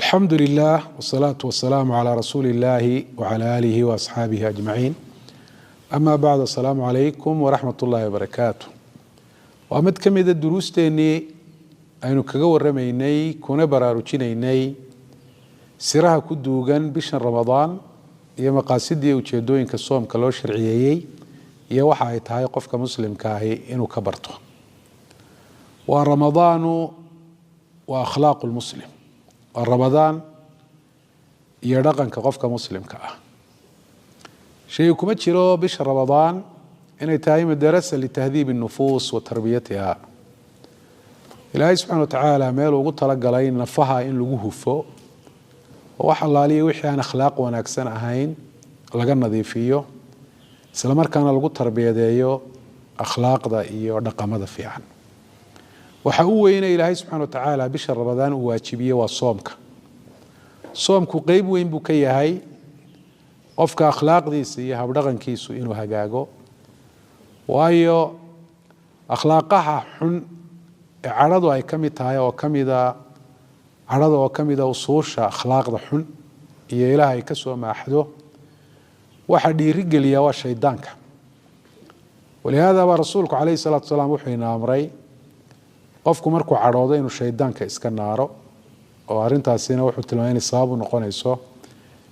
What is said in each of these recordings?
Alxamdu lilah wsalaatu wasalaamu calaa rasuuli illaahi wacala aalihi waasxaabihi ajmaciin, ama bacd. Asalaamu calaykum waraxmat ullaahi wabarakaatu. Waa mid ka mida duruusteennii aynu kaga waramaynay kuna baraarujinaynay siraha ku duugan bishan Ramadaan iyo maqaasidii ujeedooyinka soomka loo sharciyeeyey iyo waxa ay tahay qofka muslimka ahi inuu ka barto. Waa Ramadaanu wa akhlaaqu lmuslim, waa Ramadaan iyo dhaqanka qofka muslimka ah. Shay kuma jiro bisha Ramadaan inay tahay madarasa litahdiib الnufuus wa tarbiyatiha. Ilaahay subxana watacaala meel ugu talagalay nafaha in lagu hufo oo wax allaaliya wixii aan akhlaaq wanaagsan ahayn laga nadiifiyo, isla markaana lagu tarbiyadeeyo akhlaaqda iyo dhaqamada fiican. Waxa u weyne Ilaahay subxana watacaala bisha Ramadaan uu waajibiye waa soomka. Soomku qeyb weyn buu ka yahay qofka akhlaaqdiisa iyo habdhaqankiisu inuu hagaago, waayo akhlaaqaha xun ee cadhadu ay ka mid tahay, oo kamida cadhada, oo ka mida usuusha akhlaaqda xun iyo Ilaah ay ka soo maaxdo, waxa dhiirigeliya waa shaydaanka. Walihaada baa Rasuulku calayhi salaatu wasalaam wuxuu ina amray qofku markuu cadhoodo inuu shaydaanka iska naaro, oo arrintaasina wuxuu tilmaamay inay sabab u noqonayso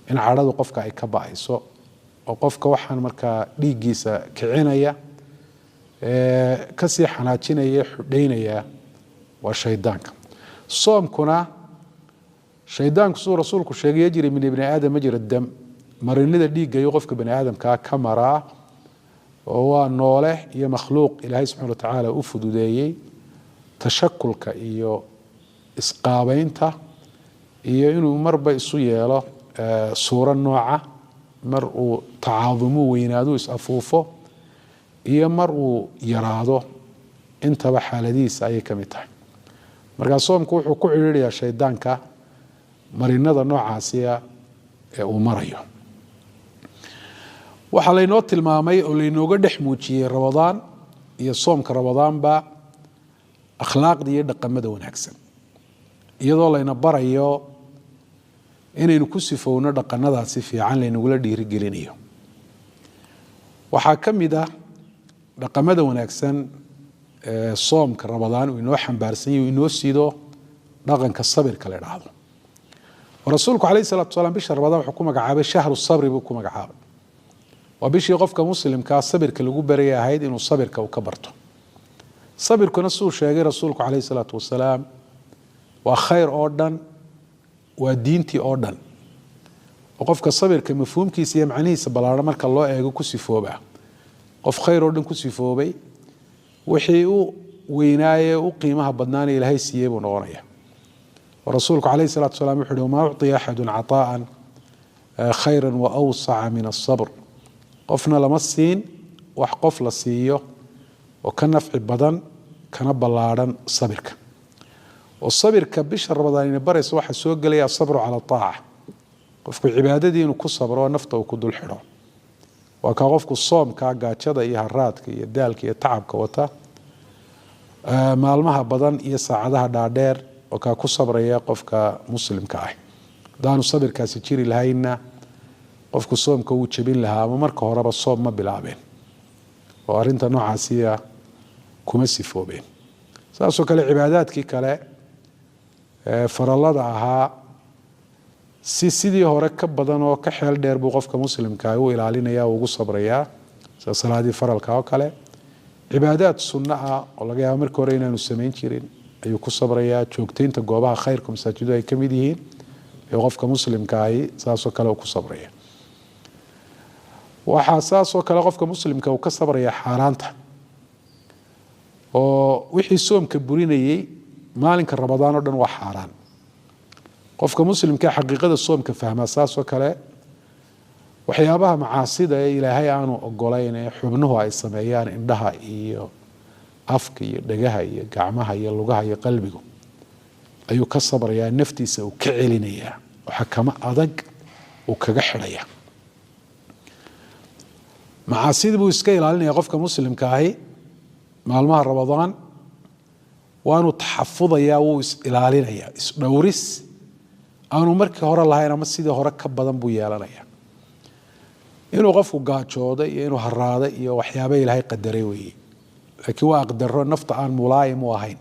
in cadhadu qofka ay ka ba'ayso, oo qofka waxaan markaa dhiiggiisa kicinaya, kasii xanaajinaya, xudhaynaya waa shaydaanka. Soomkuna shaydaanku, siduu Rasuulku sheegay, yajri min ibni aadam majra dam, marinida dhiigga ayuu qofka bani aadamkaa ka maraa, oo waa noole iyo makhluuq Ilaahay subxana watacaala u fududeeyey tashakulka iyo isqaabeynta iyo inuu marba isu yeelo suuro nooca, mar uu tacaadumu weynaadu is-afuufo iyo mar uu yaraado, intaba xaaladihiisa ayay ka mid tahay. Markaa soomku wuxuu ku cidhiidhayaa shaydaanka marinada noocaasiya ee uu marayo. Waxaa laynoo tilmaamay oo laynooga dhex muujiyey Ramadaan iyo soomka Ramadaanba akhlaaqda iyo dhaqamada wanaagsan, iyadoo layna barayo inaynu ku sifowno dhaqanadaasi fiican laynagula dhiirigelinayo. Waxaa ka mid ah dhaqamada wanaagsan ee soomka Ramadaan uu inoo xambaarsan yahy, uu inoo sido, dhaqanka sabirka la idhaahdo. Oo Rasuulku calayhi salatu wasalaam bisha Ramadaan wuxuu ku magacaabay shahru sabri buu ku magacaabay. Waa bishii qofka muslimkaa sabirka lagu baraya ahayd, inuu sabirka uu ka barto. Sabirkuna, siduu sheegay Rasuulku calayhi salaatu wasalaam, waa khayr oo dhan, waa diintii oo dhan. Oo qofka sabirka mafhuumkiisa iyo macnihiisa ballaarhan marka loo eego ku sifooba, qof khayr oo dhan ku sifoobay, wixii u weynaaye u qiimaha badnaana Ilaahay siiyey buu noqonaya. Oo Rasuulku calayhi salatu wasalaam wuxu uhi: wamaa ucطiya axadu caطaءa khayra wa awsaca min asabr. Qofna lama siin wax qof la siiyo oo ka nafci badan kana ballaadhan sabirka. Oo sabirka bisha Ramadaan ina baraysa waxaa soo gelaya asabru cala aaca, qofku cibaadadii inuu ku sabro oo nafta uu ku dul xidho. Waa kaa qofku soomka gaajada iyo haraadka iyo daalka iyo tacabka wata, maalmaha badan iyo saacadaha dhaadheer, oo kaa ku sabraya qofka muslimka ah. Haddaanu sabirkaasi jiri lahaynna, qofku soomka wuu jebin lahaa ama marka horeba soom ma bilaabeen oo arrinta noocaasiya kuma sifoobeen. Saasoo kale cibaadaadkii kale farallada ahaa si sidii hore ka badan oo ka xeel dheer buu qofka muslimkaa u ilaalinaya, ugu sabrayaa, sida salaadii faralka oo kale. Cibaadaad sunno ah oo laga yaabo markii hore inaanu samayn jirin ayuu ku sabrayaa. Joogtaynta goobaha khayrka, masaajidu ay ka mid yihiin, ayuu qofka muslimkaahi saasoo kale ku sabraya. Waxaa saasoo kale qofka muslimka uu ka sabraya xaaraanta, oo wixii soomka burinayey maalinka Ramadaan oo dhan waa xaaraan. Qofka muslimka xaqiiqada soomka fahmaa saasoo kale waxyaabaha macaasida ee Ilaahay aanu ogolayn ee xubnuhu ay sameeyaan, indhaha iyo afka iyo dhagaha iyo gacmaha iyo lugaha iyo qalbigu, ayuu ka sabrayaa, naftiisa uu ka celinayaa oo xakamo adag uu kaga xidhaya. Macaasidii buu iska ilaalinaya qofka muslimka ahi maalmaha Ramadaan, waanu taxafudayaa, wuu is ilaalinayaa, isdhowris. Aanu markii hore lahayn ama sidii hore ka badan buu yeelanaya. Inuu qofku gaajooday iyo inuu haraaday iyo waxyaaba Ilaahay qadaray weeye, laakiin waa aqdaro nafta aan mulaayim u ahayn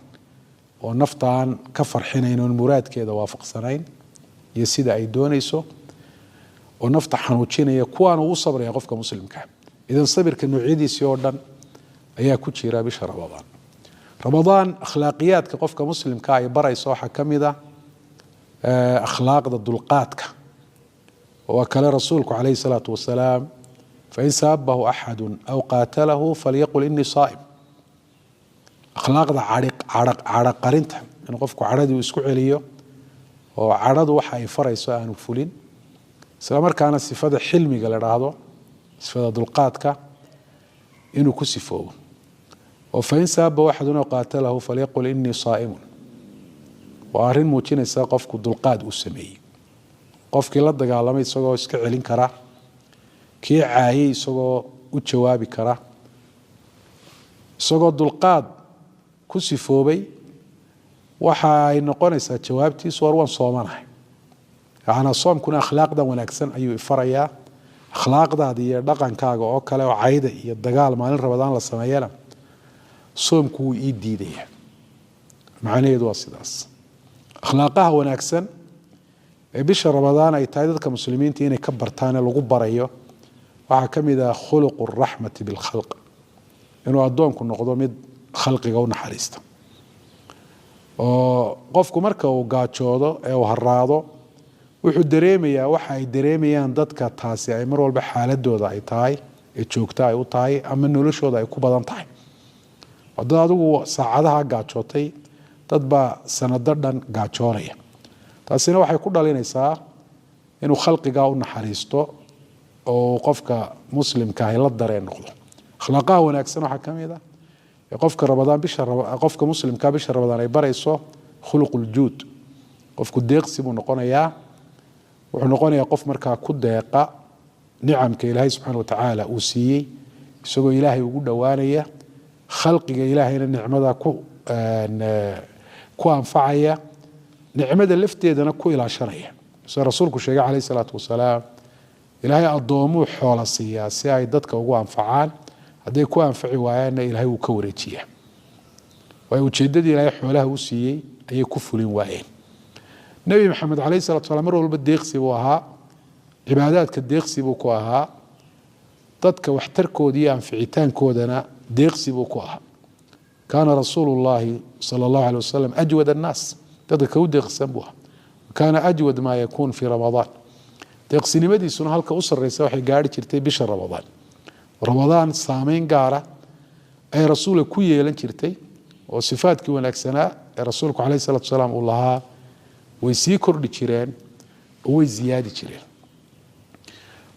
oo nafta aan ka farxinayn oon muraadkeeda waafaqsanayn iyo sida ay doonayso oo nafta xanuujinaya, kuwaana uu sabraya qofka muslimka. Idan sabirka noocyadiisii oo dhan ayaa ku jira bisha Ramadaan. Ramadaan akhlaaqiyaadka qofka muslimka ay barayso waxaa ka mid a akhlaaqda dulqaadka. Waa kale rasuulku calayhi salaatu wasalaam: "Fain saabahu axadu aw qaatalahu falyaqul inii saa'im." Akhlaaqda cadho qarinta, in qofku cadhadii uu isku celiyo oo cadhadu waxa ay farayso aanu fulin, isla markaana sifada xilmiga la dhaahdo, sifada dulqaadka inuu ku sifoobo, oo "fain saabahu axadun aw qaatalahu falyaqul inii saa'imun" waa arrin muujinaysa qofku dulqaad uu sameeyey. Qofkii la dagaalamay isagoo iska celin kara, kii caayay isagoo u jawaabi kara, isagoo dulqaad ku sifoobay, waxa ay noqonaysaa jawaabtiisu: "War, waan soomanahay." Yacnaa soomkuna akhlaaqdan wanaagsan ayuu ifarayaa. Akhlaaqdaada iyo dhaqankaaga oo kale oo cayda iyo dagaal maalin Rabadaan la sameeyana soomku wuu ii diidayaa. Macnaheedu waa sidaas. Akhlaaqaha wanaagsan ee bisha Ramadaan ay tahay dadka muslimiinta inay ka bartaan ee lagu barayo waxaa ka mid ah khuluqu raxmati bilkhalq, inuu addoonku noqdo mid khalqiga u naxariista, oo qofku marka uu gaajoodo ee uu haraado wuxuu dareemayaa waxa ay dareemayaan dadka taasi ay mar walba xaaladooda ay tahay ee joogta ay u tahay ama noloshooda ay ku badan tahay. Dad adigu saacadaha gaajootay, dad baa sanado dhan gaajoonaya. Taasina waxay ku dhalinaysaa inuu khalqigaa u naxariisto oo qofka muslimka ahi la dareen noqdo. Akhlaaqaha wanaagsan waxaa ka mid ah ee qofka Ramadaan bisha, qofka muslimka bisha Ramadaan ay barayso khuluquljuud. Qofku deeqsi buu noqonayaa. Wuxuu noqonayaa qof markaa ku deeqa nicamka Ilaahay subxaana watacaala uu siiyey, isagoo Ilaahay ugu dhowaanaya, khalqiga Ilaahayna nicmada ku anfacaya, nicmada lafteedana ku ilaashanaya. Sida rasuulku sheegay calayh isalaatu wasalaam, Ilaahay addoomuu xoola siiyaa si ay dadka ugu anfacaan. Hadday ku anfaci waayaanna, Ilaahay wuu ka wareejiyaa, waayo ujeeddadii Ilaahay xoolaha u siiyey ayay ku fulin waayeen. Nebi Maxamed calayh salatu salam mar walba deeqsi buu ahaa, cibaadaadka deeqsi buu ku ahaa, dadka waxtarkooda iyo anficitaankoodana deeqsi buu ku ahaa. Kaana rasuulu llahi sala allahu alay wasalam ajwad annaas, dadka ka u deeqsan buu ahaa. Kaana ajwad maa yakuun fii Ramadaan. Deeqsinimadiisuna halka u sarreysa waxay gaari jirtay bisha Ramadaan. Ramadaan saameyn gaara ay rasuulka ku yeelan jirtay, oo sifaadkii wanaagsanaa ee rasuulku calayh salatu salaam uu lahaa way sii kordhi jireen oo way ziyaadi jireen.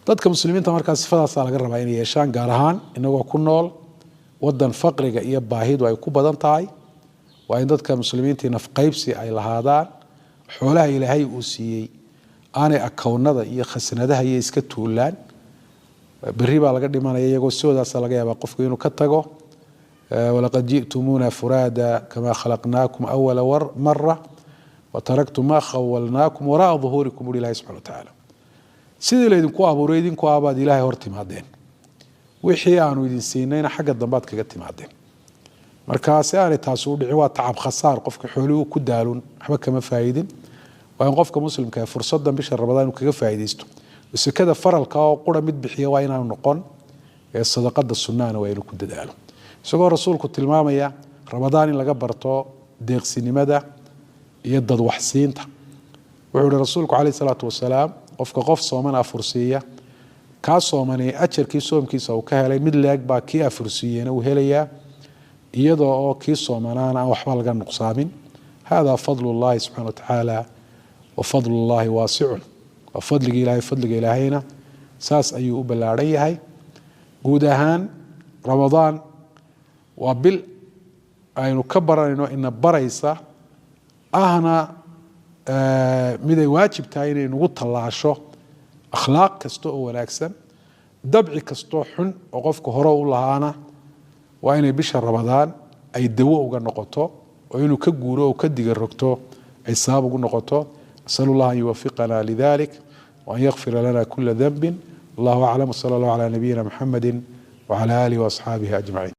Dadka muslimiinta markaa sifadaasaa laga rabaa inay yeeshaan, gaar ahaan inagoo ku nool wadan faqriga iyo baahidu ay ku badan tahay. Waa in dadka muslimiintii nafqaybsi ay lahaadaan. Xoolaha Ilaahay uu siiyey aanay akownada iyo khasnadaha iyo iska tuulaan. Berri baa laga dhimanaya, iyagoo sidoodaasaa laga yaabaa qofku inuu ka tago. "Walaqad ji'tumuuna furaada kama khalaqnaakum awala mara wataraktum ma khawalnaakum wara'a duhuurikum," buri Ilahi subxana wa tacaala. Sidii laydinku abuuray idinku abaad Ilaahay hor timaadeen, wixii aanu idin siinayna xagga dambaad kaga timaadeen. Marka si aanay taasi u dhicin, waa tacab khasaar qofka xoolihii ku daalun, waxba kama faa'iidin. Waa in qofka muslimka fursadan bisha Ramadaan uu kaga faa'iidaysto. Sekada faralka oo qura mid bixiya waa inaanu noqon, ee sadaqada sunnahana waa inuu ku dadaalo, isagoo rasuulku tilmaamaya Ramadaan in laga barto deeqsinimada iyo dadwaxsiinta. Wuxuu ihi rasuulku calayh salaatu wasalaam: qofka qof sooman afursiiya, kaa soomani ajarkii soomkiisa uu ka helay mid leeg baa kii afursiiyena uu helayaa, iyadoo oo kii soomanaana aan waxba laga nuqsaamin. Hada fadlu llahi subxana wa tacaala, wa fadlu llahi waasicun. Waa fadliga Ilahay, fadliga Ilaahayna saas ayuu u ballaadhan yahay. Guud ahaan Ramadaan waa bil aynu ka baranayno, ina baraysa ahna miday waajib tahay inay nagu tallaasho akhlaaq kasta oo wanaagsan. Dabci kastoo xun oo qofka hore u lahaana waa inay bisha Ramadaan ay dawo uga noqoto, oo inuu ka guuro oo ka diga rogto ay sabab ugu noqoto. Nasal اllah an yuwafiqana lidalik waan yakfira lana kula danbi. Allahu aclam, wsala allah calaa nabiyina mxamedi wcala alih waasxaabihi ajmaciin.